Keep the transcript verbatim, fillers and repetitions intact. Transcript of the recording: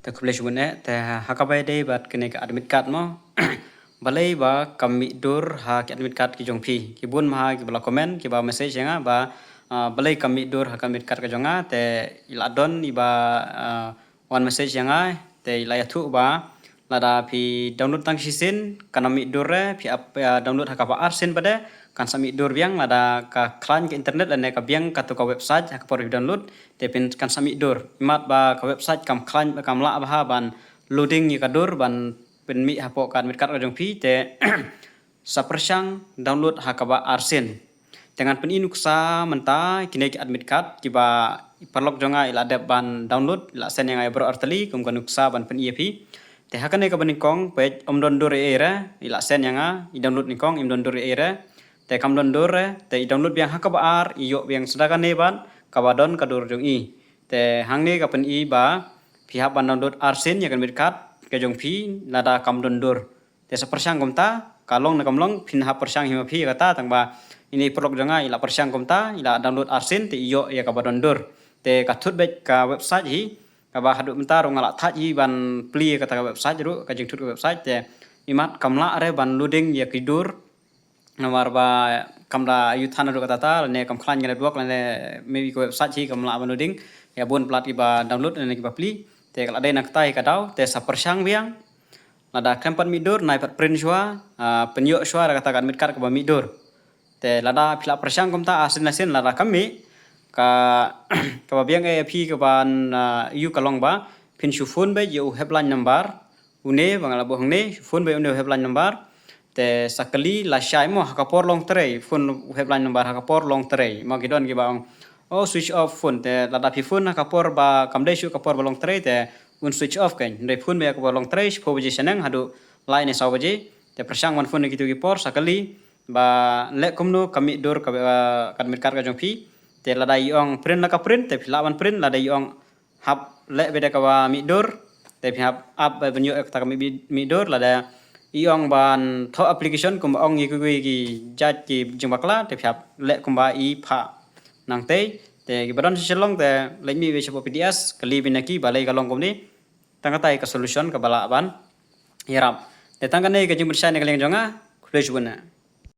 Te khublei shibun eh, te ha kaba ïadei bad kane ka admit card mo. Balei ba kam mih dur ha ki admit card ki jong phi. Ki bun ma ha kiba la comment, kiba message ïa nga ba, ah, balei kam mih dur ha ka admit card ka jong nga, te i la don iba, ah, wan message ïa nga, te i la ïathuh ba lada phi download tang shisien, kan ym mih dur re, phi ap, ah, download ha kaba ar sien pat de, kan sa mih dur biang, lada ka khlaiñ ka internet lane ka biang katu ka website ha ka por phi download, te phin kan sa mih dur. Imat ba ka website kam khlaiñ, kam lah bha ban loading ïa ka dur ban pynmih hapoh ka admit card ka jong phi, te sa pyrshang download ha kaba ar sien. Te ngan pyni nuksa mynta kine ki admit card kiba i paralok jong nga i la dep ban download, i la send ïa nga ïa baroh artylli kum ka nuksa ban pyni ïa phi. Te ha kane kaba nyngkong peit ym don dur ei ei re, i la send ïa nga, i download nyngkong, im don dur ei ei re. Te kam don dur re, te i download biang ha kaba ar, i ïoh biang sdang kane bad kaba don ka dur jong i. Te hangne ka pyni ba phi hap ban download ar sien ïa ka admit card ka jong phi lada kam don dur. Te sa pyrshang kumta, ka long ne kam long, phin hap pyrshang hi ma phi kata, tang ba ine i paralok jong nga i la pyrshang kumta, i la download ar sien, te i ïoh ïa kaba don dur. Te ka thut beit ka website hi, kaba haduh mynta ruh nga la thait hi ban plie kata ka website ruh, ka jingthut ka website, te imat kam lah re ban loading ïa ki dur, namar ba kam da ïoh than ruh kata ta, lane kam khlaiñ ka network, lane maybe ka website hi kam lah ban loading, ïa bun palat kiba download, lane kiba plie, te ka la dei na kata hi ka daw, te sa pyrshang biang, lada khlem pat mih dur, nai pat print shuwa, ah, pynïoh shuwa da kata ka admit card kaba mih dur. Te lada phi la pyrshang kumta, ah, sien la sien, lada kam mih, ka, kaba biang eh phi kaba, ah, ïoh ka long ba, phin shu phone beit ïa u helpline number, une, ba nga la buh hangne, shu phone beit une u helpline number. Te sa kylli lashai mo, ha ka por long trei, phone u helpline number ha ka por long trei. Mo ki don kiba ong, oh, switch off phone, te lada phi phone ha ka por ba, kam dei shuh ka por ba long trei, te un switch off kein. Hynrei phone beit ha ka por long trei, shiphew baje shaneng, haduh lai ne saw baje. Te pyrshang ban phone ha kitu ki por, sa kylli, ba leh kumno ka mih dur ka, ka admit card ka jong phi. Te lada i ong print la ka print, te phi lah ban print, lada i ong hap leh beit da kaba mih dur, te phi hap ap beit ban ïoh kata ka mih, mih dur, lada i ong ban thoh application kumba ong ïa kiwei ki jait ki jingbakla, te phi hap leh kumba i phah nangtei, te kiba don sha Shillong, te leit mih beit shapoh P D S, kylli beit na ki balei ka long kumne, tang kata hi ka solution kaba lah ban ïarap. Te tang kane ka jingpynshai na ka liang jong nga, khublei shibun eh.